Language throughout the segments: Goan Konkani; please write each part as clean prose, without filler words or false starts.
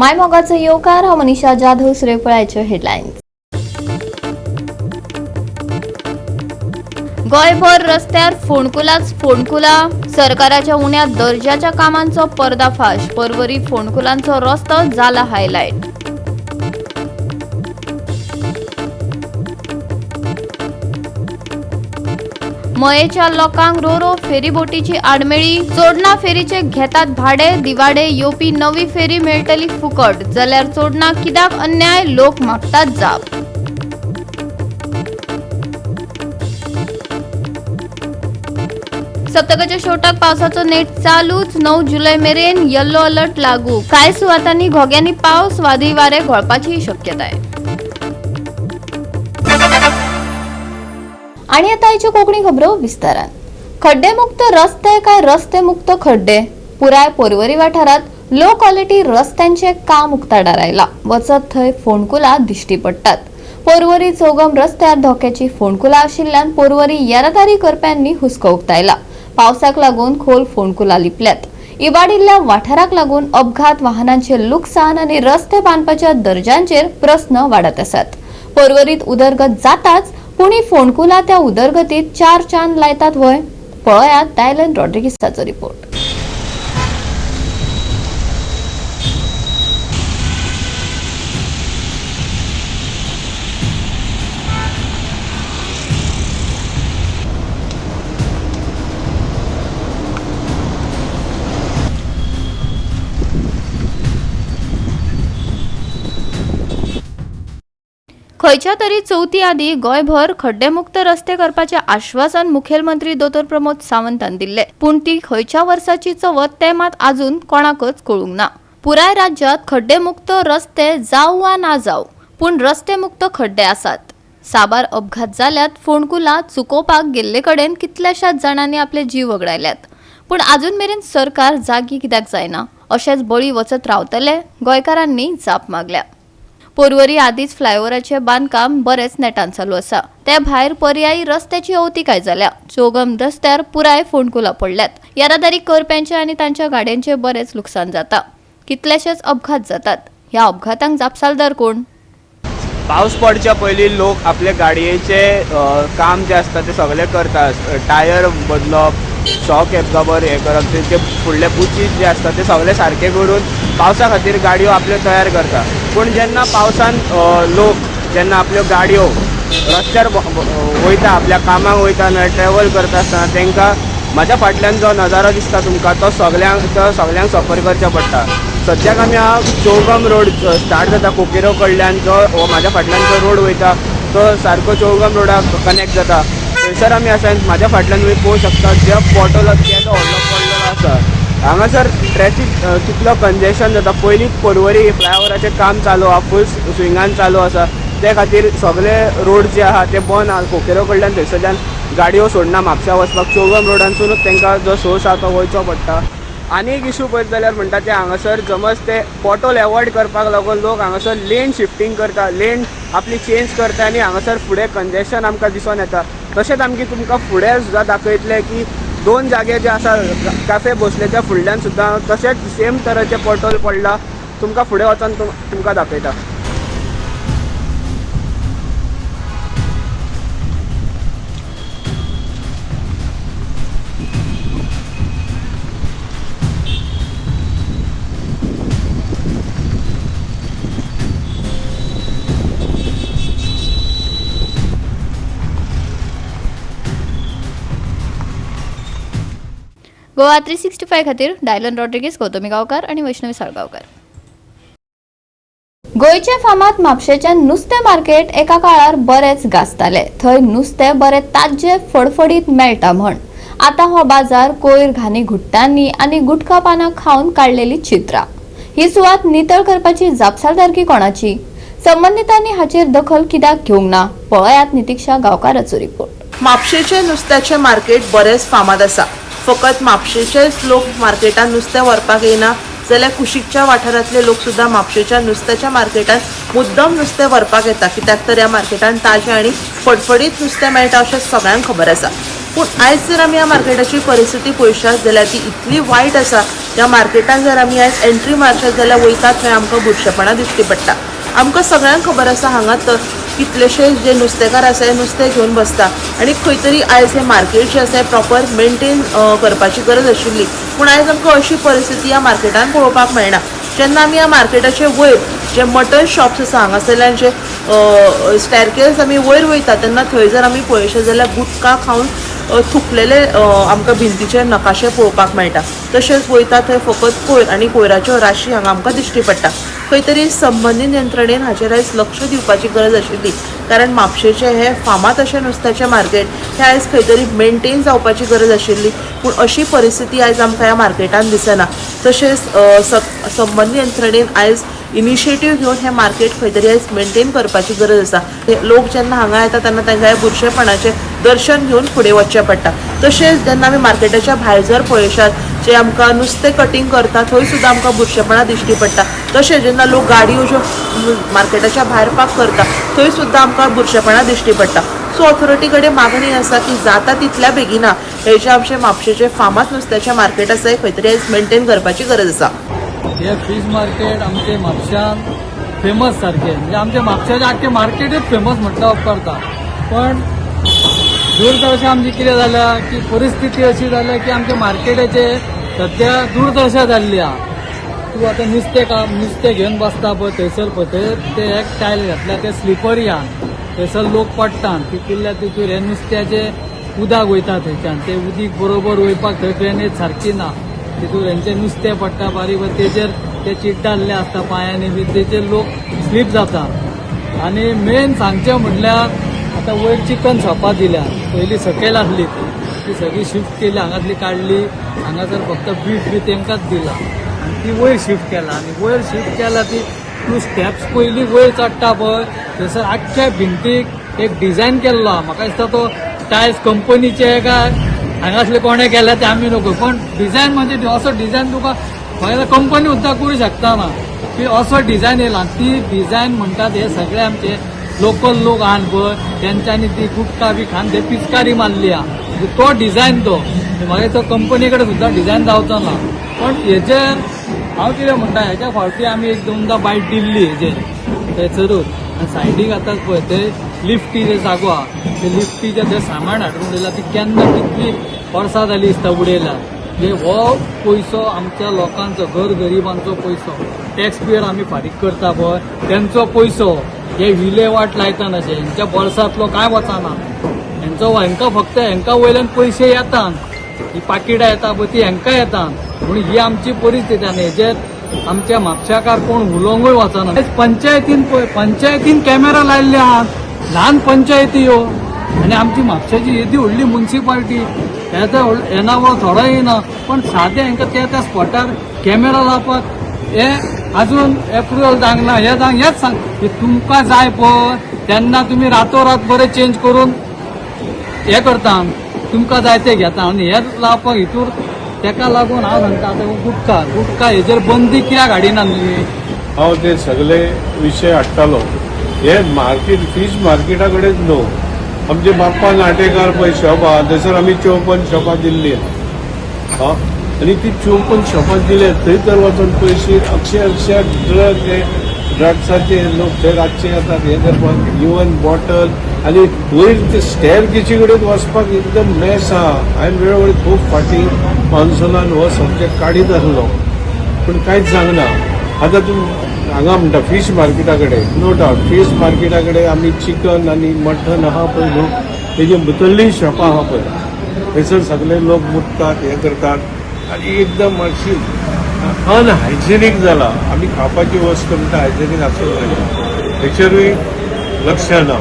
मायमोगाचो येवकार. हांव मनीषा जाधव. सुरेपळाच्यो हेडलायन्स. गोंयभर रस्त्यार फोंडकुलाच फोंडकुला. सरकाराच्या उण्या दर्जाच्या कामांचो पर्दाफाश. परवरी फोंडकुलांचो रस्तो जाला हायलायट. मयेच्या लोकांक रोरो फेरीबोटीची आडमेळी. चोडणा फेरीचे घेतात भाडे. दिवाडे येवपी नवी फेरी मेळटली फुकट, जाल्यार चोडणा कित्याक अन्याय, लोक मागतात जाप. सप्तकाच्या शेवटाक पावसाचो नेट चालूच. 9 जुलै मेरेन येल्लो अलर्ट लागू. कांय सुवातांनी घोग्यांनी पावस, वादळी वारे घोळपाचीय शक्यताय. आणि आता आयच्यो कोंकणी खबरो विस्तारान. खड्डेमुक्त रस्ते काय रस्तेमुक्त खड्डे? पुराय पोरवरी वाठारात लो क्वॉलिटी रस्त्यांचे काम उक्ताडार आयला. वचत थंय फोंडकुलां दिश्टी पडटात. पोरवरी चौगम रस्त्यार धोक्याची फोंडकुलां आशिल्ल्यान पोरवरी येरादारी करप्यांनी हुस्को उक्तायला. पावसाक लागून खोल फोंडकुलां लिपल्यात. इबाडिल्ल्या वाठाराक लागून अपघात, वाहनांचे लुकसाण आनी रस्ते बांदपाच्या दर्जांचेर प्रस्न वाडत आसात. पोरवरीत उदरगत जाताच, पूण ही फोंडकुलां त्या उदरगतीत चार चांद लायतात व्हय? पळयात डायलन रॉड्रिगिसाचो रिपोर्ट. खंयच्या तरी चवथी आदी गोंयभर खड्डेमुक्त रस्ते करपाचें आश्वासन मुखेलमंत्री दोतोर प्रमोद सावंतान दिल्लें, पूण ती खंयच्या वर्साची चवथ तें मात आजून कोणाकच कळूंक ना. पुराय राज्यांत खड्डेमुक्त रस्ते जावं वा ना जावं, पूण रस्तेमुक्त खड्डे आसात. साबार अपघात जाल्यात. फोंडकुलां चुकोवपाक गेल्ले कडेन कितल्याशाच जाणांनी आपले जीव वगडायल्यात, पूण आजून मेरेन सरकार जागी कित्याक जायना? अशेंच बळी वचत रावतले? गोंयकारांनी जाप मागल्या. पोरवरी आदींच फ्लायओव्हराचें बांदकाम बरेंच नेटान चालू आसा. ते भायर पर्यायी रस्त्याची अवतिकाय जाल्या. चोगम रस्त्यार पुराय फोंडकुलां पडल्यात. येरादारी करप्यांचे आनी तांच्या गाडयांचे बरेंच लुकसाण जाता. कितलेशेच अपघात जातात. ह्या अपघातांक जापसालदार कोण? पावस पडच्या पयलीं लोक आपले गाडयेचे काम जे आसता ते सगळे करता. टायर बदलप, शॉक एब्जॉर्बर हे करप, तेचे फुडले बुचीस जे आसता ते सगळे सारके करून पावसा खातीर गाडयो आपल्यो तयार करता. पूण जेन्ना पावसान लोक जेन्ना आपल्यो गाडयो रस्त्यार वयता, आपल्या कामाक वयता, ना ट्रॅवल करता आसतना तांकां म्हाज्या फाटल्यान जो नजारो दिसता तुमकां तो सगल्यांक सफर करचें पडटा. सद्याक आमी आहा चौगम रोड स्टार्ट जाता कोकेरो कडल्यान. जो हो म्हाज्या फाटल्यान जो रोड वयता तो सारको चौगम रोडाक कनेक्ट जाता. थंयसर आमी आसा आनी म्हाज्या फाटल्यान तुमी पळोवंक शकता, जे पोटोल केदो व्हडलो पडलेलो आसा. हांगासर ट्रॅफीक कितलो कंजेशन जाता. पयलींच पोरवरी फ्लायओवराचें काम चालू आहा, फूल स्विंगान चालू आसा. ते खातीर सगळे रोड जे आहा ते बंद आहा. कोकेरो कडल्यान थंयसरल्यान गाडयो सोडना म्हापशा वचपाक. चौगम रोडानसुनूच तांकां जो सोर्स आहा तो वयचो पडटा. आनी एक इशू पळयत जाल्यार म्हणटा ते हांगासर समज ते पोटोल एवॉयड करपाक लागून लोक हांगासर लेन शिफ्टींग करता, लेन आपली चेंज करता आनी हांगासर फुडें कंजेशन आमकां दिसून येता. तशेंच आमकां तुमकां फुडें सुद्दां दाखयतले की दोन जागे जे आसा, कॅफे भोसलेच्या फुडल्यान सुद्दां तशेंच सेम तरेचे पोटोल पडला. तुमकां फुडें वचोन तुमकां दाखयता. गोवा 365 खातीर डायलन रॉड्रिगीस, गौतमी गांवकार आनी वैष्णवी साळगांवकार. गोंयचे फामाद म्हापशेचे नुस्तें मार्केट एका काळार बरेंच गाजताले. थंय नुस्तें बरें ताज्जें, फडफडीत मेळटा म्हण. आतां हो बाजार कोयर, घाणी घुट्टांनी आनी गुटखा पानां खावन काडलेली चित्रां. ही सुवात नितळ करपाची जापसालदारकी कोणाची? संबंदितांनी हाचेर दखल कित्याक घेवंक ना? पळयात नितिक्षा गांवकाराचो रिपोर्ट. म्हापशेचें नुस्त्याचें मार्केट बरेंच फामाद आसा. फकत म्हापशेचेच लोक मार्केटान नुस्तें व्हरपाक येयना, जाल्यार कुशीकच्या वाठारांतले लोक सुद्दां म्हापशेच्या नुस्त्याच्या मार्केटान मुद्दम नुस्तें व्हरपाक येता, कित्याक तर ह्या मार्केटान ताजें आनी फडफडीत नुस्तें मेळटा अशें सगळ्यांक खबर आसा. पूण आयज जर आमी ह्या मार्केटाची परिस्थिती पळयशात जाल्यार ती इतली वायट आसा. ह्या मार्केटान जर आमी आयज एंट्री मारशात जाल्यार वयता थंय आमकां बुरशेपणां दिश्टी पडटा. आमकां सगळ्यांक खबर आसा हांगा तर कितलेशे जे नुस्तेकार आसा हे नुस्तें घेवन बसता आनी खंय तरी आयज हें मार्केट जें आसा हें प्रॉपर मेनटेन करपाची गरज आशिल्ली, पूण आयज आमकां अशी परिस्थिती ह्या मार्केटान पळोवपाक मेळना. जेन्ना आमी ह्या मार्केटाचे वयर जे मटन शॉप्स आसा हांगासरल्यान जे स्टॅरकेज आमी वयर वयता तेन्ना थंय जर आमी पळयशे जाल्यार गुटखा खावन थुकलेले आमकां भिंतीचे नकाशे पळोवपाक मेळटा. तशेंच वयता थंय फकत कोयर आनी कोयराच्यो राशी हांगा आमकां दिश्टी पडटा. खंय तरी संबंदीत यंत्रणेन हाचेर आयज लक्ष दिवपाची गरज आशिल्ली, कारण म्हापशेचें हें फामाद अशें नुस्त्याचें मार्केट हें आयज खंय तरी मेनटेन जावपाची गरज आशिल्ली, पूण अशी परिस्थिती आयज आमकां ह्या मार्केटान दिसना. तशेंच संबंदीत यंत्रणेन आयज इनिशिएटीव घेवन हें मार्केट खंय तरी आयज मेनटेन करपाची गरज आसा. हे लोक जेन्ना हांगा येता तेन्ना तांकां ह्या बुरशेपणाचें दर्शन घेवन फुडें वचचें पडटा. तशेंच जेन्ना आमी मार्केटाच्या भायर जर पळयशात जे आमकां नुस्तें कटींग करता थंय सुद्दां आमकां बुरशेपणां दिश्टी पडटा. तशेंच जेन्ना लोक गाडयो ज्यो मार्केटाच्या भायर पार्क करता थंय सुद्दां आमकां बुरशेपणां दिश्टी पडटा. सो ऑथॉरिटी कडेन मागणी आसा की जाता तितल्या बेगिना हे जे आमचे म्हापशेचें फामाद नुस्त्याचें मार्केट आसा हें खंय तरी आयज मेनटेन करपाची गरज आसा. हे फीश मार्केट आमचे म्हापश्यान फेमस सारकें, म्हणजे आमच्या म्हापश्याचें आख्खें मार्केटूच फेमस म्हटल्यार उपकारता. पण दुर्दशा आमची कितें जाल्या की परिस्थिती अशी जाल्या की आमच्या मार्केटाचे सद्या दुर्दशा जाल्ली आहा. तूं आतां नुस्तें का नुस्तें घेवन बसता पळय थंयसर पळय थंय ते एक टायल घातल्या ते स्लिपरी आहा, थंयसर लोक पडटा तितूंतल्या तितूर हे नुस्त्याचें उदक वयता थंयच्यान, ते उदीक बरोबर वयपाक थंय ड्रेनेज सारकी ना, तितूर हेंचें नुस्तें पडटा बारीक बारीक, तेजेर ते चिड्डाल्ले आसता पांयांनी बी, तेजेर लोक स्लीप जाता. आनी मेन सांगचें म्हटल्यार आतां वयर चिकन शॉपां दिल्या, पयलीं सकयल आसली ती, ती सगळी शिफ्ट केली, हांगातली काडली, हांगासर फक्त बीफ बी तेंकांच दिला आनी ती वयर शिफ्ट केला. आनी वयर शिफ्ट केला ती तूं स्टेप्स पयलीं वयर चडटा पळय थंयसर आख्ख्या भिंतीक एक डिझायन केल्लो आहा. म्हाका दिसता तो टायल्स कंपनीचे काय हांगासले कोणें केल्या ते आमी नको, पण डिझायन म्हणजे असो डिझायन तुका म्हाका कंपनी सुद्दां करूं शकता ना की असो डिझायन येयला. ती डिझायन म्हणटात हे सगळे आमचे लोकल लोक आहात पळय तेंच्यांनी ती गुटखा बी खावन ते पिचकारी मारली आहा, म्हणजे तो डिझायन तो म्हाका तो कंपनी कडेन सुद्दां डिझायन जावचो ना. पण हेजेर हांव कितें म्हणटा, हेच्या फावटी आमी एक दोनदां बायट दिल्ली हेजेर थंयसरूच. आनी सायडीक आतां पळय ते लिफ्टी जे जागो आहा ते लिफ्टीचें थंय सामान हाडून उडयलां, ती केन्ना कितली वर्सां जाली दिसता उडयला. म्हणजे हो पयसो आमच्या लोकांचो, घर गरिबांचो पयसो, टॅक्स पेयर आमी फारीक करता पळय तेंचो पयसो हे विलेवाट लायता अशें हेंच्या बोल्सांतलो कांय वचना हेंचो, हेंकां फक्त हेंकां वयल्यान पयशे येता, ही पाकिटां येता पळय ती हेंकां येता. म्हणून ही आमची परिस्थिती आनी हेजेर आमच्या म्हापशाकार कोण उलोवंकूय वचना. पंचायतीन पळय पंचायतीन कॅमेरा लायल्ले आहात, ल्हान पंचायती ह्यो, आनी आमची म्हापशाची येदी व्हडली मुन्सिपाल्टी, हेजो येणावळ थोडो येना, पण सादें हेंकां त्या त्या स्पॉटार कॅमेरा लावपाक हे अजून एप्रुवल जावंक ना. हे जावंक हेच सांग की तुमकां जाय पळय तेन्ना तुमी रातोरात बरें चेंज करून हे करता, तुमकां जाय ते घेता आनी हे लावपाक हितूर तेका लागून हांव सांगता आतां गुटखा गुटखा हेजेर बंदी कित्याक हाडिना तुमी? हांव ते सगळे विशय हाडटालो. हे मार्केट फीश मार्केटा कडेन न्हू, आमचे बाप्पा नाटेकार पळय शॉप आहा थंयसर आमी 54 शॉपां दिल्ली आहा आनी ती 54 शॉपां दिले थंय तर वचून पयशे अक्षरशा ड्रग हे ड्रग्साचे लोक थंय रातचे येतात हे करपाक, इवन बॉटल आनी वयर ते स्टेर केची कडेन वचपाक एकदम मेस आहा. हांवें वेळोवेळी खूब फाटीं मान्सुनान हो सब्जेक्ट काडीत आसलो पूण कांयच जावंक. आतां तूं हांगा म्हणटा फीश मार्केटा कडेन, नो डावट फीश मार्केटा कडेन आमी चिकन आनी मटन आहा पळय न्हू, तेजे भितरलीं शॉपां आहा पळय थंयसर सगळे लोक मुततात हे करतात आनी एकदम अशी अनहायजेनीक जाला. आमी खावपाची वस्त म्हणटा हायजेनीक आसूंक जाय, हेचेरूय लक्ष ना.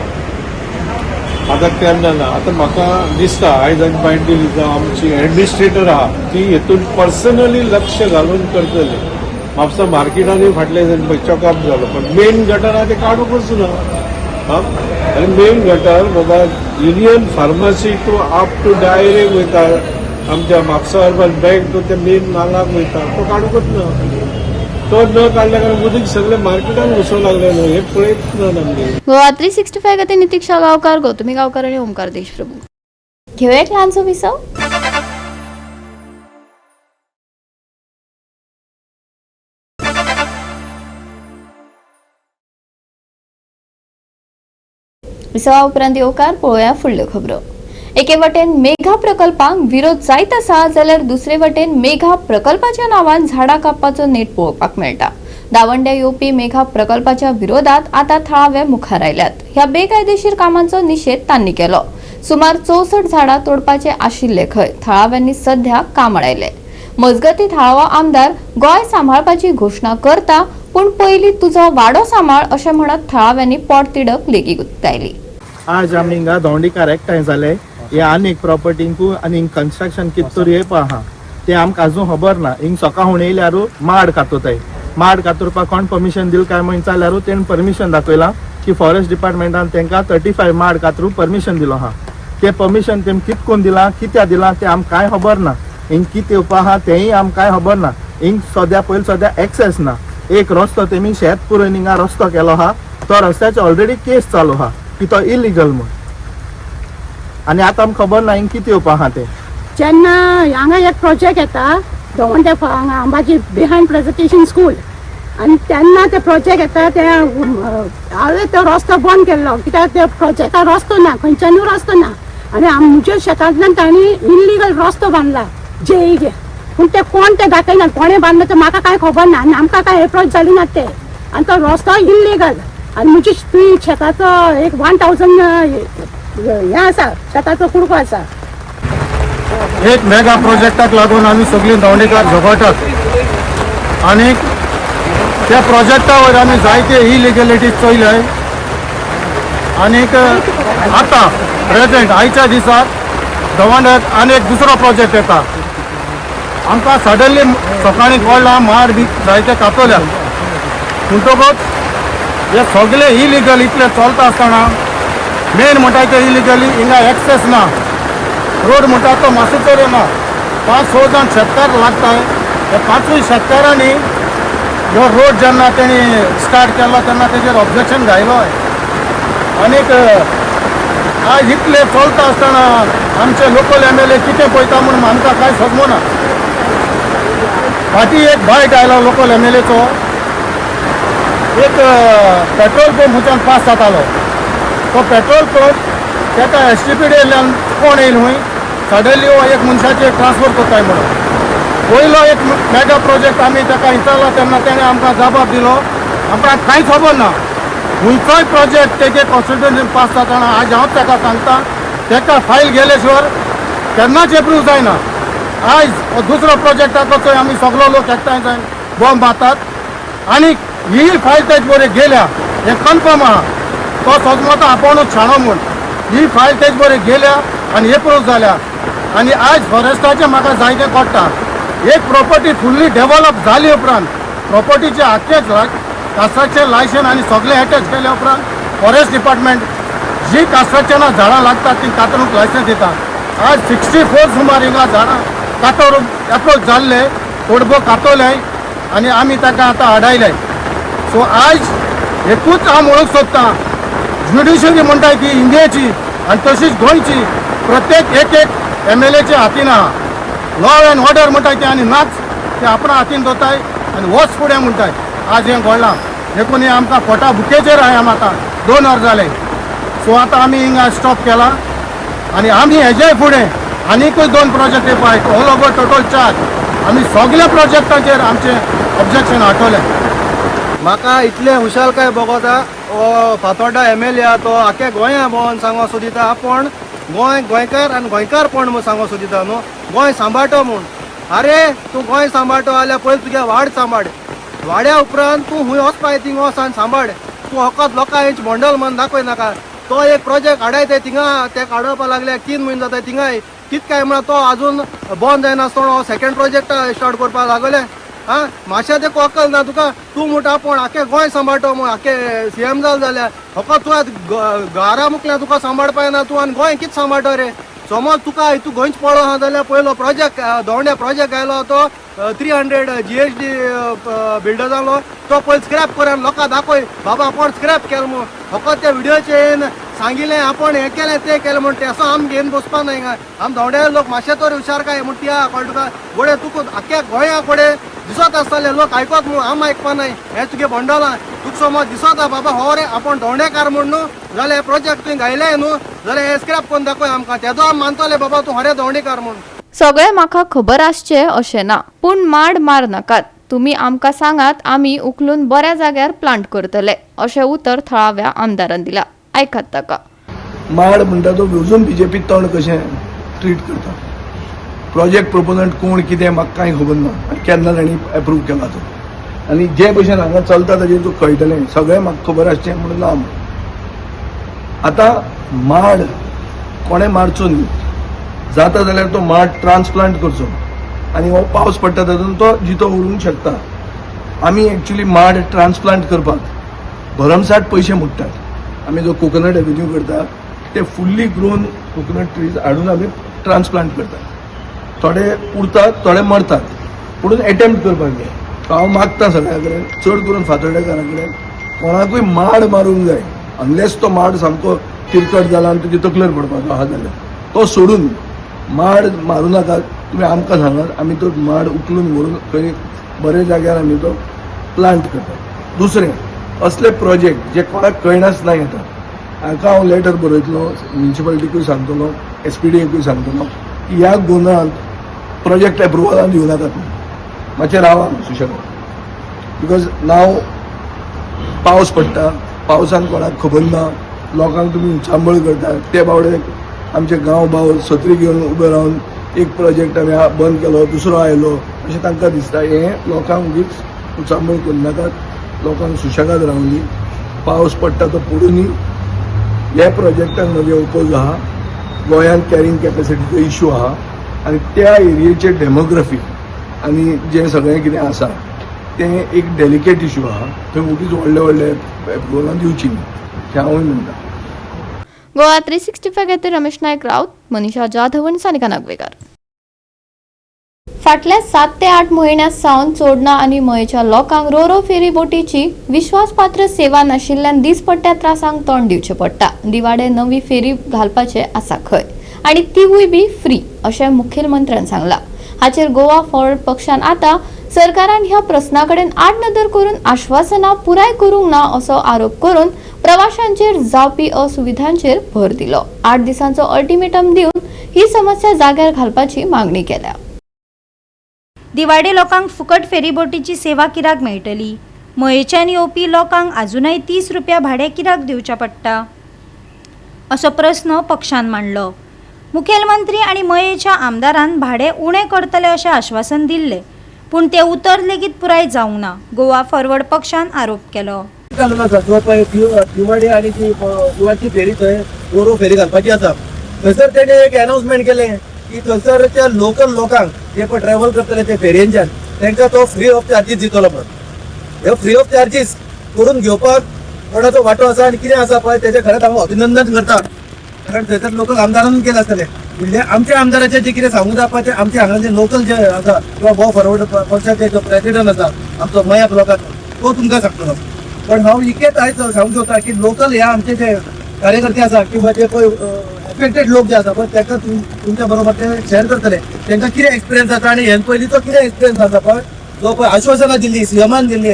आतां तेन्ना ना, आतां म्हाका दिसता आयज आमी बायट दिली जावं आमची एडमिनिस्ट्रेटर आहा ती हेतून पर्सनली लक्ष घालून करतली. म्हापसा मार्केटानूय फाटले दिसांनी पळय चॉकअप जालो, पण मेन गटर आहा ते काडूंकच ना. हा आनी मेन गटर बाबा Union Pharmacy to up to direct वयता आमच्या म्हापसा अर्बन बँक टू ते मेन नालाक वयता, तो काडूंकच ना. तो न काडल्या कारण उदीक सगळे मार्केटान घुसूंक लागले न्हू, हे पळयत ना आमगे. गोवा 365 खातीर नितीक्षा गांवकार, गौतमी गांवकार आनी ओमकार देशप्रभू. घेवया एक ल्हानसो विसव. विसवा उपरांत येवकार पळोवया फुडल्यो खबरो. एके वटेन मेघा प्रकल्पांक विरोध जायत आसा जाल्यार दुसरे वटेन मेघा प्रकल्पाच्या नांवान झाडां कापपाचो नेट पळोवपाक मेळटा. दावंड्या येवपी मेघा प्रकल्पाच्या विरोधात आतां थळावे मुखार आयल्यात. ह्या बेकायदेशीर कामांचो निशेध तांणी केलो. सुमार 64 झाडां तोडपाचे आशिल्ले खंय थळाव्यांनी सध्या काम आडायलें. मजगती थळावो आमदार गोंय सांबाळपाची घोशणा करता पूण पयलीं तुजो वाडो सांबाळ अशें म्हणत थळाव्यांनी पोटतिडक लेगीत उक्तायली. आज आमी हिंगा दोंडीकार एकठांय जाले. हे आनीक प्रॉपर्टींकू आनी कन्स्ट्रक्शन कित तर येवपा आहा ते आमकां अजून खबर ना. हिंग सकाळ हुणे येयल्यारू माड कातोताय. माड कातुरपाक कोण परमिशन दिल काय म्हण जाल्यारू तेणें परमिशन दाखयलां की फॉरेस्ट डिपार्टमेंटान तांकां 35 माड कातरूंक परमिशन दिलो आहा. ते परमिशन तेम कित कोन्न दिलां कित्याक दिलां तें आमकां कांय खबर ना. हिंग कित येवपा आहा तेंय आमकां कांय खबर ना. हिंग सद्या पयलीं सद्या एक्सेस ना. एक रस्तो तेमी शेत पुरोवन हिंगा रस्तो केलो आहा, तो रस्त्याचो ऑलरेडी केस चालू आहा की तो इलिगल म्हूण. आनी आतां आमकां खबर ना हिंग कितें येवपा आहा तें. जेन्ना हांगा एक प्रोजेक्ट येता दवंडे हांगा अंबाजी बिहायंड प्रेजेंटेशन स्कूल, आनी तेन्ना ते प्रोजेक्ट येता ते हांवें तो रस्तो बंद केल्लो कित्याक त्या प्रोजेक्टाक रस्तो ना, खंयच्यानूय रस्तो ना. आनी आमच्या शेतांतल्यान तांणी इल्लिगल रस्तो बांदला जेईगे, पूण ते कोण ते दाखयना, कोणें बांदलो ते म्हाका कांय खबर ना आनी आमकां कांय एप्रोच जाली ना ते. आनी तो रस्तो इल्लिगल आनी म्हजी तुवें शेताचो एक 1000 हें आसा, शेताचो कुडको आसा. एक मेगा प्रोजेक्टाक लागून आमी सगळीं दावंडेकार झगडटात आनी त्या प्रोजेक्टा वयर आमी जायते इलिगलिटीज चोयले. आनीक आतां प्रेजेंट आयच्या दिसाक दवंड्याक आनी एक दुसरो प्रोजेक्ट येता. आमकां सडनली सकाळीं कळ्ळां माड बी जायते कातोल्यात. म्हणटकूच हे सगळे इलिगल इतले चलता आसतना मेन म्हणटा ते इलिगली हिंगा एक्सेस ना. रोड म्हणटा तो मातसो तरी ना. 5-6 जाण शेतकार लागताय. हे 5 शेतकारांनी ह्यो रोड जेन्ना तेणी स्टार्ट केलो तेन्ना तेजेर ऑब्जेक्शन घायलो. आनीक आज इतले चलता आसतना आमचे लोकल MLA कितें पळयता म्हूण आमकां कांय समजना. फाटीं एक बायट आयलो लोकल MLAचो, एक पेट्रोल पंप खंयच्यान पास जातालो. तो पेट्रोल पंप ताका STPD कोण येयल खंय सडनली हो एक मनशाचेर ट्रान्सफर करताय म्हणून. पयलो एक मेगा प्रोजेक्ट आमी ताका विचारलो तेन्ना तेणें आमकां जबाब दिलो आमकां कांय खबर ना. खंयचोय प्रोजेक्ट तेजे कॉन्स्टिट्युएन्सीन पास जातना आज हांव ताका सांगता ताका फायल गेले शिवाय केन्नाच एप्रूव जायना. आयज हो दुसरो प्रोजेक्टाचो चोय आमी सगलो लोक एकठांय जावन बॉम्ब मारतात आनी ही फायल तेज बरें गेल्या हें कन्फर्म आहा. तो सजमता आपोवनूच शाणो म्हूण ही फायल तेज बरें गेल्या आनी एप्रूव जाल्या. आनी आयज फॉरेस्टाचें म्हाका जायतें कळटा. एक प्रॉपर्टी फुल्ली डेवलप जाली उपरांत प्रॉपर्टीचें आख्खें कन्स्ट्रक्शन लायसन आनी सगळें एटॅच केल्या उपरांत फॉरेस्ट डिपार्टमेंट जी कन्स्ट्रक्शनां झाडां लागतात ती कातरूंक लायसन्स दिता. आज 64 सुमार हिंगा झाडां कातरूंक एप्रोच जाल्ले, थोडबो कातोले आनी आमी ताका आतां आडायले. सो आयज एकूच हांव म्हणूंक सोदतां, ज्युडिशरी म्हणटा ती इंडियेची आनी तशीच गोंयची प्रत्येक एक एक MLAच्या हातीन आहा. लॉ एन्ड ऑर्डर म्हणटा ते आनी नाच ते आपणा हातीन दवरताय आनी वच फुडें म्हणटाय. आज हें घडलां देखून हें आमकां पोटा बुकेचेर आहा. आम आतां 2 वर जालें. सो आतां आमी हिंगा स्टॉप केला आनी आमी हेजे फुडें आनीकूय 2 प्रोजेक्ट येवपा, ऑल ओवर टोटल 4 आमी सगल्या प्रोजेक्टांचेर आमचें ऑब्जेक्शन हाडटलें. म्हाका इतलें हुशालकाय भोगता हो फातोर्डा MLA आहा तो आख्या गोंया भोंवन सांगो सोदिता आपूण गोंय गोंयकार आनी गोंयकारपण म्हूण सांगो सोदिता न्हू, गोंय सांबाळटो म्हूण. अरे तूं गोंय सांबाळटो जाल्यार पयलीं तुगे वाड सांबाळ, वाड्या उपरांत तूं खूंय वचपाय थिंग वच आनी सांबाळ. तूं फकत लोकांक बंडल म्हूण दाखय नाका. तो एक प्रोजेक्ट हाडायता थिंगा, ते हाडोवपा लागले 3 म्हयने जाता थिंगाय कित काय म्हणा तो अजून बंद जायनासतना हो सेकंड प्रोजेक्ट स्टार्ट करपाक लागले. आं मातशें तें अक्कल ना तुका. तूं म्हणटा आपूण आख्खे गोंय सांबाळटो म्हूण, आख्खे CM जाल जाल्यार फकत तुवें घरा मुखल्यान तुका सांबाळपा येना तूं आनी गोंय कितें सांबाळटो रे. समज तुका तूं गोंयच पडलो आहा जाल्यार पयलो प्रोजेक्ट दोंड्या प्रोजेक्ट आयलो तो 300 GHD builder जालो तो पयलीं स्क्रॅप कर आनी लोकांक दाखय बाबा आपूण स्क्रॅप केलो म्हूण. फकत त्या व्हिडियोचेर सांगिल्लें आपण हें केलें तें केलें म्हूण तेसो आम घेवन बसपा ना हिंगा. आम धोंड्या लोक मातशे तर हुशार काय म्हूण ती आहा कळटा तुका. गोडे तुका आख्ख्या गोंया कोडे दिसत आसताले लोक आयकत म्हूण आम आयकपा नाय. हें तुगे बंडलां तुका समज दिसता बाबा हो रे आपण धोंडेकार म्हूण न्हू जाल्यार हे प्रोजेक्ट तुवें घायले न्हू जाल्यार हे स्क्रॅप करून दाखय आमकां, तेजो आम मानतले बाबा तूं खरें धोंडेकार म्हूण. सगळें म्हाका खबर आसचें अशें ना, पूण माड मार नाकात. तुमी आमकां सांगात, आमी उखलून बऱ्या जाग्यार प्लांट करतले अशें उतर थळाव्या आमदारान दिला. आयकात ताका. माड म्हणटा तो अजून बीजेपी तण कशें ट्रीट करता. प्रोजेक्ट प्रोपोनंट कोण कितें म्हाका कांय खबर ना आनी केन्ना तांणी एप्रूव केला तो, आनी जे भशेन हांगा चलता ताजेर तुका कळटलें. सगळें म्हाका खबर आसचें म्हणून ना. आतां माड कोणें मारचो न्ही, जाता जाल्यार तो माड ट्रान्सप्लांट करचो आनी हो पावस पडटा तातूंत तो जितो उरूंक शकता. आमी एक्चुली माड ट्रान्सप्लांट करपाक भरमसाठ पयशे मोडटात. आमी जो कोकोनट एवेन्यू करता ते फुल्ली ग्रोन कोकोनट ट्रीज हाडून आमी ट्रान्सप्लांट करतात. थोडे उरतात, थोडे मरतात, पुणून एटेम्प्ट करपाक जाय. हांव मागता सगळ्या कडेन, चड करून फातोर्डेकारा कडेन, कोणाकूय माड मारूंक जाय अनलेस तो माड सामको तिरकट जाला आनी तुजी तकलेर पडपाचो आहा जाल्यार तो सोडून माड मारूं नाकात. तुमी आमकां सांगात, आमी तो माड उखलून व्हरून खंय बऱ्या जाग्यार आमी तो प्लांट करतात. दुसरें, असले प्रोजेक्ट जे कोणाक कळनासतना येता, हाका हांव लेटर बरयतलो, म्युनिसिपालिटीकूय सांगतलो, एसपीडीएकूय सांगतलो की ह्या गोंदळांत प्रोजेक्ट एप्रुवलान दिवं नाकात तुमी, मातशें रावा सुशेगाद. Because नाव पावस पडटा, पावसान कोणाक खबर ना, लोकांक तुमी उचांबळ करता. ते बावडे आमचे गांव भाव सत्री घेवन उबे रावन एक प्रोजेक्ट आमी बंद केलो, दुसरो आयलो अशें तांकां दिसता. हें लोकांक उगीच उचांबळ करूं नाकात, लोकांक सुशेगाद रावनी. पावस पडटा तो पडुनी. ह्या प्रोजेक्टाक म्हजें ओपोज आहा. गोंयांत कॅरिंग कॅपॅसिटीचो इशू आहा आनी त्या एरियेचे डेमोग्राफी आनी जें सगळें कितें आसा तें एक डेलिकेट इशू आहा. थंय उगीच व्हडले व्हडले एप्रुवलां दिवची न्ही हें हांवूय म्हणटा. गोवा 365 खातीर रमेश नायक राऊत, मनीषा जाधव आनी सानिका नागवेकर. फाटल्या 7 ते 8 म्हयन्यां सावन चोडणा आनी मयेच्या लोकांक रोरो फेरी बोटीची विश्वासपात्र सेवा नाशिल्ल्यान दिसपट्ट्या त्रासांक तोंड दिवचें पडटा. दिवाडे नवी फेरी घालपाचें आसा खंय, आनी तिवूय बी फ्री अशें मुखेलमंत्र्यान सांगलां. हाचेर गोवा फॉरवर्ड पक्षान आतां सरकारान ह्या प्रस्ना कडेन आडनदर करून आश्वासनां पुराय करूंक ना असो आरोप करून प्रवाशांचेर जावपी असुविधांचेर भर दिलो. 8 दिसांचो अल्टिमेटम दिवन ही समस्या जाग्यार घालपाची मागणी केल्या. दिवाडे लोकांक फुकट फेरीबोटीची सेवा कित्याक मेळटली? मयेच्यान येवपी लोकांक आजुनय 30 रुपया भाडें कित्याक दिवचें पडटा असो प्रस्न पक्षान मांडलो. मुखेलमंत्री आनी मयेच्या आमदारान भाडें उणें करतले अशें आश्वासन दिल्लें, पूण तें उतर लेगीत पुराय जावंक ना. गोवा फॉरवर्ड पक्षान आरोप केलो. घालून आसा जो पळय दिवाडे आनी ती दिवाडची फेरी थंय गोरो फेरी घालपाची आसा. थंयसर तेणे एक अनाउन्समेंट केलें की थंयसरच्या लोकल लोकांक जे पळय ट्रॅव्हल करतले ते फेरयेंच्यान तांकां तो फ्री ऑफ चार्जीस दितलो म्हणून. हे फ्री ऑफ चार्जीस करून घेवपाक कोणाचो वांटो आसा आनी कितें आसा पळय तेजें खरेंच हांव अभिनंदन करता. कारण थंयसर लोकल आमदारान केलें आसतलें. म्हणजे आमच्या आमदाराचें जें कितें सांगूंक जाय पळय तें आमच्या हांगा जे लोकल जे आसा किंवा गोवा फॉरवर्ड पक्षाचे जो प्रेसिडंट आसा आमचो मया ब्लॉकाचो तो तुमकां सांगतलो. पण हांव इतकेंच आयज सांगूंक सोदता की लोकल ह्या आमचे जे कार्यकर्ते आसा किंवा जे पळय एफेक्टेड लोक जे आसा पळय तांकां तुमच्या बरोबर ते शेअर करतले तांकां कितें एक्सपिरियन्स आसा आनी हेन पयलींचो कितें एक्सपिरियन्स आसा पळय जो पळय आश्वासनां दिल्ली सीएमान दिल्ली,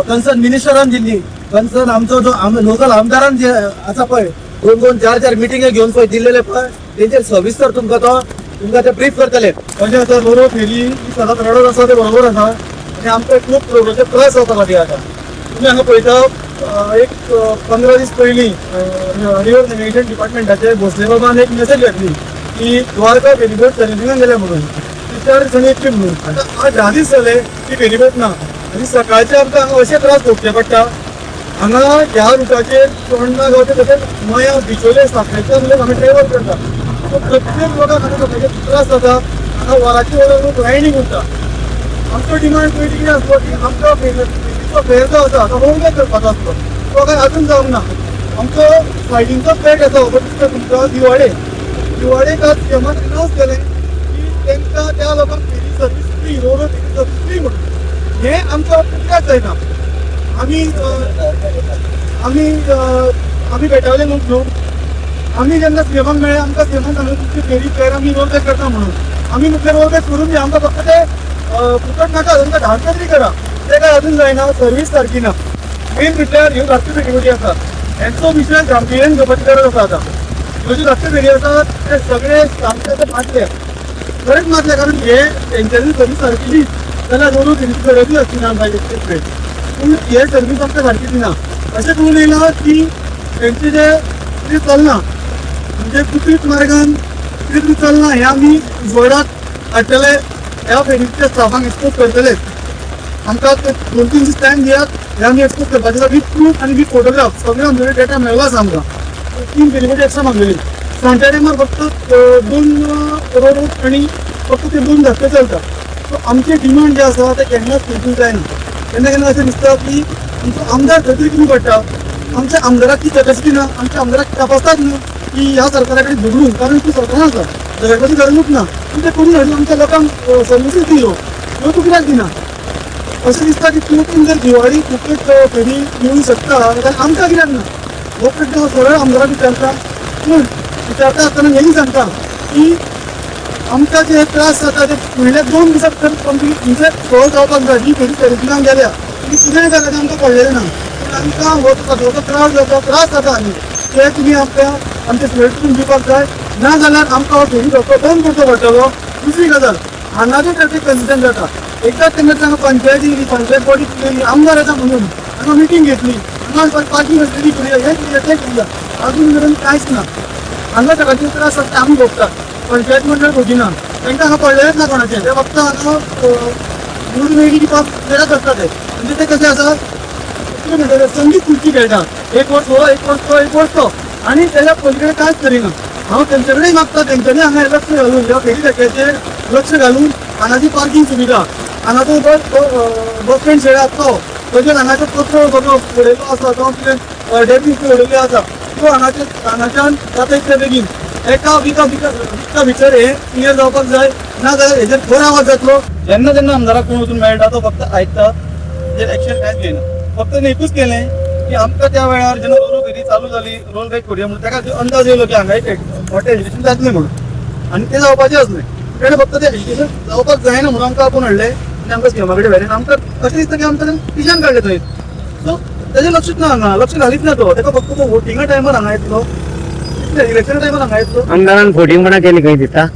कन्सर्न मिनिस्टरान दिल्ली, कन्सर्न आमचो जो लोकल आमदारान जे आसा पळय 2-2, 4-4 मिटिंगे घेवन पळय दिल्लेले पळय तेंचेर सविस्तर तुमकां तो तुमकां ते ब्रीफ करतले. म्हणजे आतां रोरो फेरी ही सदांच रडत आसा ते बरोबर आसा आनी आमकां खूब रोडोचे त्रास जाता फाटीं. आतां तुमी हांगा पळयता एक 15 दीस पयलीं रिवर नॅविगेशन डिपार्टमेंटाचे भोसले बाबान एक मेसेज घातली की द्वारका फेरीबोट सर्विसिंगान गेल्या म्हणून, ती 4 दिसांनी येतली म्हणून. आतां आज 10 दीस जाले ती फेरीबोट ना आनी सकाळचे आमकां हांगा अशे त्रास भोगचे पडटा. हांगा ह्या रुटाचेर चोडणा गांवचे तशेंच मयां बिचोले साखळेच्यान लोक हांगा ट्रॅव्हल करता. सो प्रत्येक लोकांक हांगा सकाळचे त्रास जाता. हांगा वराची वर लोक लायनीक उरता. आमचो डिमांड पयलीं कितें आसलो की आमचो फेरीचो फेर जो आसा तो रोल बॅक करपाचो आसलो, तो कांय आजून जावंक ना. आमचो सायडींचो फ्लॅट आसा हो दिसता तुमकां दिवाडे, दिवाडेक आज सीएमान अनाउन्स केलें की तांकां त्या लोकांक ferry service free, ro ro ferry service free म्हणून. हें आमकां कित्याक जायना? आमी आमी आमी बेटावले लोक न्हू, आमी जेन्ना सीएमाक मेळ्ळे आमकां सीएमान सांगलें तुमची फेरी फेर आमी रोल बॅक करता म्हणून. आमी म्हटलें रोल बॅक करून दी, आमकां फक्त ते फुकट नाका, आमकां 10 रुपया तरी करा. ते काय अजून जायना, सर्वीस सारकी ना. मेन म्हटल्यार ह्यो धाकट्यो फेरीबोटी आसा हेंचो विशय गांभीर्यान घेवपाची गरज आसा. आतां ह्यो ज्यो धाकट्यो फेरी आसा ते सगळे सामके आतां मातले, खरेंच मातले, कारण हे तेंच्यांनी सर्वीस सारकी दी जाल्यार रोड फेरीची गरजूय आसची ना आमकां इतले. पूण हे सर्वीस आमकां सारकी दिना. अशें करून येयलां की तेंचे जे कितें चलना म्हणजे कुत्रीत मार्गान कितें चलना हें आमी उजवाडाक हाडटले, ह्या फेरीच्या स्टाफांक एक्सपोज करतलेच. आमकां 2-3 दीस टायम दियात, हे आमी एक्सपोज करपाचे आसा विथ प्रूफ आनी विथ फोटोग्राफ. सगळें आमचे डेटा मेळ्ळो आसा आमकां. 3 फेरीबोटी एक्स्ट्रा मागलेली. सांजच्या टायमार फक्त 2 रोड आनी फक्त ते 2 धाकटे चलता. सो आमचे डिमांड जे आसा ते केन्नाच फुलफील जायना. केन्ना केन्ना अशें दिसता की आमचो आमदार खंय तरी कितें पडटा, आमच्या आमदाराक ती कॅपॅसिटी ना, आमच्या आमदाराक तपासतात न्हू की ह्या सरकारा कडेन झगडून, कारण तूं सरकारान आसा, झगडपाची गरजूच ना, पूण ते करून हाडून आमच्या लोकांक सर्विसीस दियो, ह्यो तूं कित्याक दिना? अशें दिसता की तूं जर दिवाळी फुकट फेरी मेळूंक शकता जाल्यार आमकां कित्याक ना? हो प्रश्न हांव सरळ आमदाराक विचारता. पूण विचारता आसतना हेंय सांगता की आमकां जे त्रास जाता ते फुडल्या 2 दिसांत तर कंप्लीट म्हणजे सॉल्व जावपाक जाय. ही फेरी फेरींतल्यान गेल्या ती कितेंय जाल्यार तें आमकां पडलेलें ना, पूण आमकां हो सगळो त्रास जाता, त्रास जाता आनी ते तुमी आमकां आमचे स्टेट करून दिवपाक जाय, ना जाल्यार आमकां हो फेरी धक्को बंद करचो पडटलो. दुसरी गजाल, हांगा ट्रॅफिक कन्सिजन जाता. एकदां तेन्ना हांगा पंचायती येयली, पंचायत बॉडी येयली, आमदार येता म्हणून हांगा मिटींग घेतली, हांगा पार्किंग फेसिलिटी करूया, हें करूया, तें करूया, अजून मेरेन कांयच ना. हांगा सगळ्यांचे त्रास आसता आमी भोगता, पंचायत मंडळ भोगिना, तांकां हांगा पडलेलेंच ना कोणाचें. ते फक्त हांगा निवडून येयली की पाप करता ते. म्हणजे ते कशें आसा कितें म्हणटा, संगीत खुर्ची खेळटा, एक वर्स हो, एक वर्स तो, एक वर्स तो, आनी तेज्या पलीकडे कांयच करिना. हांव तेंचे कडेन मागता, तेंच्यांनी हांगा लक्ष घालून, ह्या फेरी धक्क्याचेर लक्ष घालून हांगाची पार्किंग सुविधा, हांगा तो बस स्टँड शेड आसा तो, तशेंच हांगाचो कचरो सगळो उडयल्लो आसा तो, कितें डेब्रीज उडयल्ले आसा तो हांगाचे हांगाच्यान जाता इतले बेगीन एका विका विका भितर हें क्लियर जावपाक जाय, ना जाल्यार हेजेर खर आवाज जातलो. जेन्ना जेन्ना आमदाराक कोण वचून मेळटा तो फक्त आयकता, तेजेर एक्शन कांयच घेयना. फक्त एकूच केलें की आमकां त्या वेळार जेन्ना रोरो फेरी चालू जाली, रोल बॅक करुया म्हणून ताका अंदाज येयलो की हांगा एक मोठें एजिटेशन जातलें म्हणून, आनी तें जावपाचें आसलें. तेणें फक्त तें एजिटेशन जावपाक जायना म्हणून आमकां आपोवन हाडलें आनी आमकां सीएमा कडेन व्हेलें. आमकां अशें दिसता की आमकां पिशान काडलें थंय. सो तेजें लक्षूच ना, हांगा लक्ष घालीच ना तो. ताका फक्त तो वोटिंगा टायमार हांगा येतलो, इलेक्शन टायमार हांगा येतलो. आमदारान फोटिंगपणा केली खंय दिसता.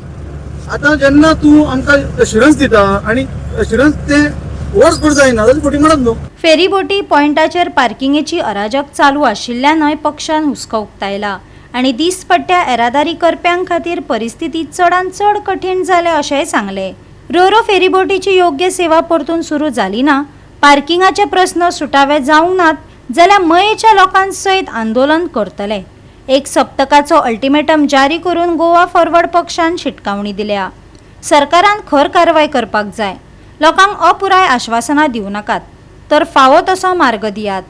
आतां जेन्ना तूं आमकां एश्युरन्स दिता आनी एश्युरन्स तें वर्सभर जायना जाल्यार फोटिंग म्हणत न्हू. फेरीबोटी पॉयंटाचेर पार्किंगेची अराजक चालू आशिल्ल्यानय पक्षान हुस्को उक्तायला आनी दीसपट्ट्या येरादारी करप्यां खातीर परिस्थिती चडान चड कठीण जाल्या अशेंय सांगलें. रोरो फेरीबोटीची योग्य सेवा परतून सुरू जाली ना, पार्किंगाचे प्रस्न सुटावे जावंक नात जाल्यार मयेच्या लोकां सयत आंदोलन करतले. एक सप्तकाचो अल्टिमेटम जारी करून गोवा फॉरवर्ड पक्षान शिटकावणी दिल्या. सरकारान खर कारवाय करपाक जाय, लोकांक अपुराय आश्वासनां दिवं नाकात तर फावो तसो मार्ग दियात.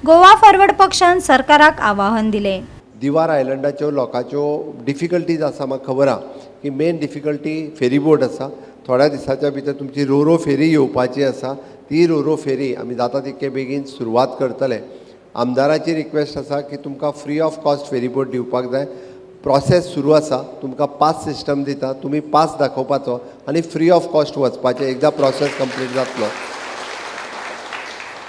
गोवा फॉरवर्ड पक्षान सरकाराक आवाहन दिलें. दिवार आयलंडाच्यो लोकांच्यो डिफिकल्टीज आसा, म्हाका खबर आहा की मेन डिफिकल्टी फेरीबोट आसा. थोड्या दिसाच्या भितर तुमची रोरो फेरी येवपाची आसा, ती रोरो फेरी आमी जाता तितके बेगीन सुरवात करतले. आमदाराची रिक्वेस्ट आसा की तुमकां फ्री ऑफ कॉस्ट फेरीबोट दिवपाक जाय. प्रोसेस सुरू आसा, तुमकां पास सिस्टम दिता, तुमी पास दाखोवपाचो आनी फ्री ऑफ कॉस्ट वचपाचें. एकदां प्रोसेस कंप्लीट जातलो,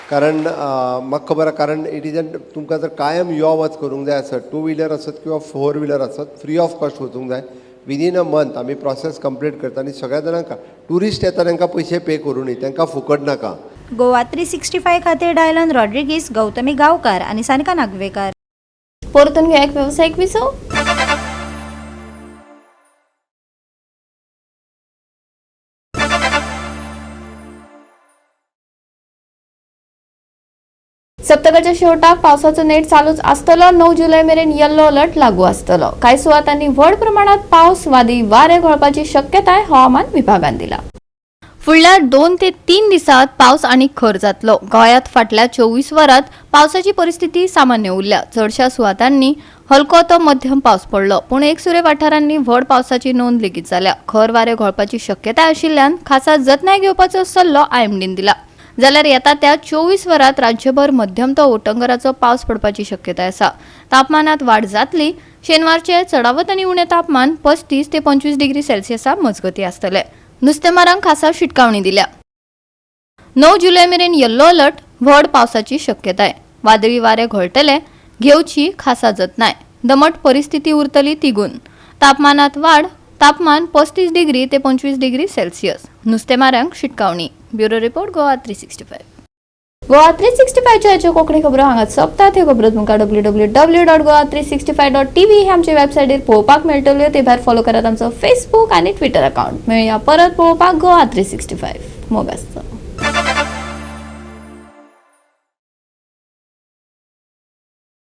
कारण म्हाका खबर आहा, कारण it is an तुमकां जर कायम यो वच करूंक जाय आसत, टू व्हिलर आसत किंवा फोर व्हिलर आसत, फ्री ऑफ कॉस्ट वचूंक जाय. विदीन अ मंथ आमी प्रोसेस कंप्लीट करता आनी सगळ्या जाणांक ट्युरिस्ट येता तांकां पयशे पे करूं न्ही, तांकां फुकट नाका. गोवा 365 खातीर डायलन रॉड्रिगीस, गौतमी गांवकार आनी सानिका नागवेकार. परतून घेया एक वेवसायीक विसव. सप्तकाच्या शेवटाक पावसाचो नेट चालूच आसतलो. 9 जुलय मेरेन येल्लो अलर्ट लागू आसतलो. कांय सुवातांनी व्हड प्रमाणात पावस वादी वारें घोळपाची शक्यताय हवामान विभागान दिला. फुडल्या 2 ते 3 दिसात पावस आनी खर जातलो. गोंयांत फाटल्या 24 वरांत पावसाची परिस्थिती सामान्य उरल्या. चडशा सुवातांनी हलको तो मध्यम पावस पडलो, पूण एकसुरे वाठारांनी व्हड पावसाची नोंद लेगीत जाल्या. खर वारें घोळपाची शक्यताय आशिल्ल्यान खासा जतनाय घेवपाचो सल्लो आयएमडीन दिला. जाल्यार येता त्या 24 वरांत राज्यभर मध्यम तो उटंगराचो पावस पडपाची शक्यताय आसा. तापमानात वाड जातली. शेनवारचे चडावत आनी उणें तापमान 35 ते 25 डिग्री सेल्सियसा मजगती आसतले. नुस्तेमारांक खासा शिटकावणी दिल्या. 9 जुलय मेरेन येल्लो अलर्ट. व्हड पावसाची शक्यताय. वादळी वारे घोळटले. घेवची खासा जतनाय. दमट परिस्थिती उरतली तिगून. तापमानात वाड. तापमान 35 डिग्री ते 25 डिग्री सेल्सियस. नुस्तेमाऱ्यांक शिटकावणी. Bureau report, Goa 365. Goa 365च्या ह्यो कोंकणी खबरो हांगा सोंपतात. ह्यो खबरो तुमकां www.goa365.tv हे आमचे वेबसायटीर पळोवपाक मेळटल्यो. ते भायर फॉलो करात आमचो फेसबूक आनी ट्विटर अकाउंट. मेळया परत पळोवपाक गोवा 365. मोग आसचो.